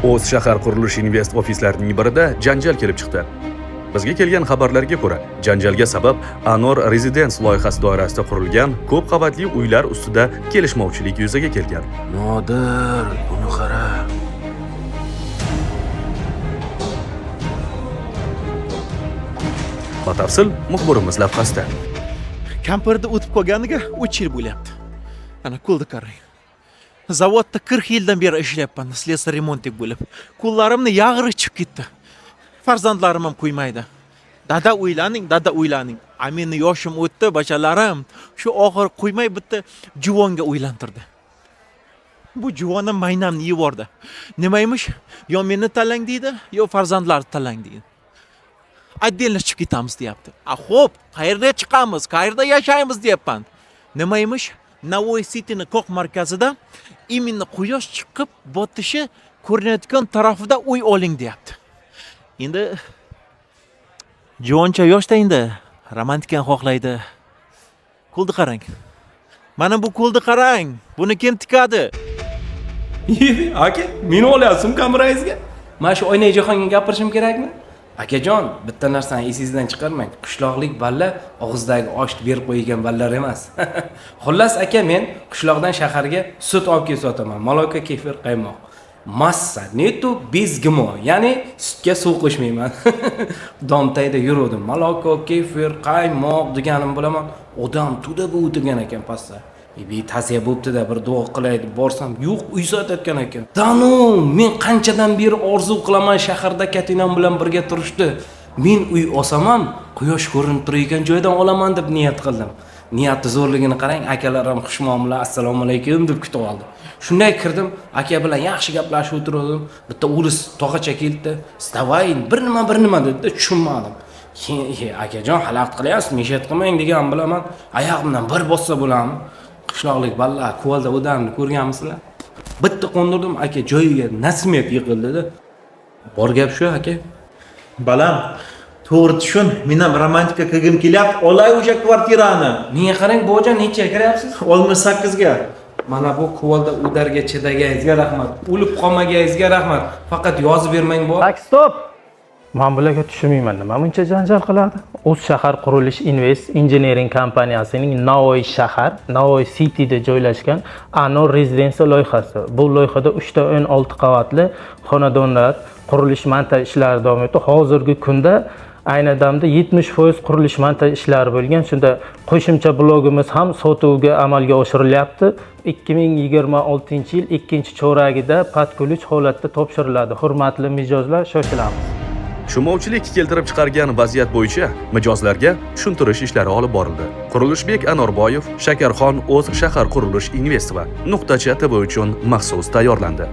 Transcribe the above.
O'z shahar qurilish invest ofislarining birida janjal kelib chiqdi. Bizga kelgan xabarlarga ko'ra, janjalga sabab Anor Residence loyihasi doirasida qurilgan ko'p qavatli uylar ustida kelishmovchilik yuzaga kelgan. Nodir, buni qara. Batafsil muxbirimiz lavhasida. Kampirda o'tib qolganiga 3 yil bo'lyapti. Ana qo'lni qarang. Zavodda 40 yildan beri ishlayapman, slesar remontnik bo'lib. Qo'llarimni yag'ri chiqib ketdi. Farzandlarim ham qo'ymaydi. Dada uylaning, dada uylaning. A meni yoshim o'tdi, bachalarim. Shu oxir qo'ymay bitta juvonga uylantirdi. Bu juvonim maynamni yevordi. Nima emish? Yo meni tanlang deydi, yo farzandlarni tanlang deydi. Отдельно chiqib ketamiz deyapti. A xo'p, qayerda chiqamiz, qayerda yashaymiz deyapman. Nima emish? Navoiy City'ni qoq markazida именно quyosh chiqib botishi ko'rinayotgan tarafida uy oling deyapti. Endi juvoncha yoshda endi romantikani xohlaydi. Ko'lni qarang. Mana bu ko'lni qarang. Buni kim tikadi? Aka, meni olyapsizmi kamerangizga? Mana shu oynay jahonga gapirishim kerakmi? Akajon, bitta narsani esingizdan chiqarmang. Qishloqlik balla og'izdagi oshni berib qo'ygan ballar emas. Xullas aka, men qishloqdan shaharga sut olib kelib sotaman. Maloka, kefir, qaymoq. Massa, netu bez gimo, ya'ni sutga suv qo'shmayman. Dom tagida yuruvdim. Maloko, kefir, qaymoq deganim bilaman. Odam to'da bu o'tirgan ekan pastda. Betasiya bo'pti-da, bir duo qilay deb borsam, yo'q, uy sotayotgan ekan. Danu, men qanchadan beri orzu qilaman shaharda katinam bilan birga turishni. Men uy olsam ham quyosh ko'rinib turayotgan joydan olaman deb niyat qildim. Niyati zo'rligini qarang, akalar ham xushmuomala, assalomu alaykum deb kutib oldi. Shunday kirdim, aka bilan yaxshi gaplashib o'tirdim. Bitta o'ris tog'acha keldi. "Вставай, bir nima, bir nima" dedi, tushunmadim. Keyin, akajon, xalaqit qilyapsiz, meshat qilmang degan bilaman. Oyog'imdan bir bossa bo'ladimi? Qishloqlik balla kuvalda odamni ko'rganmisizlar? Bitta qo'ndirdim, aka joyiga nasmiyat yiqildi-da. Bor gap shu aka. Balam, to'g'ri tushun, men ham romantika qilgim kelyapti. Olay o'sha kvartirani. Menga qarang, bobojon, nechaga kiryapsiz? 68 ga. Mana bu kuvalda udarga chidaganingizga rahmat. O'lib qolmaganingizga rahmat. Faqat yozib bermang bor. Tak, stop. Men bularga tushunmayman, nima buncha janjal qiladi? O'z shahar qurilish invest engineering kompaniyasining Navoiy shahar, Navoiy Cityda joylashgan Anor Residence loyihasi. Bu loyihada 3 ta 16 qavatli xonadonlar qurilish montaj ishlari davom etdi. Hozirgi kunda ayni damda 70% qurilish montaj ishlari bo'lgan. Shunda qo'shimcha blogimiz ham sotuvga amalga oshirilyapti. 2026-yil 2-choragida под ключ holatda topshiriladi. Hurmatli mijozlar, shoshilamiz. Tushunmovchilik keltirib chiqargan vaziyat bo'yicha mijozlarga tushuntirish ishlari olib borildi. Qurilishbek Anorboyev, Shakarxon O'z shahar qurilish invest va Nuqtacha TV uchun maxsus tayyorlandi.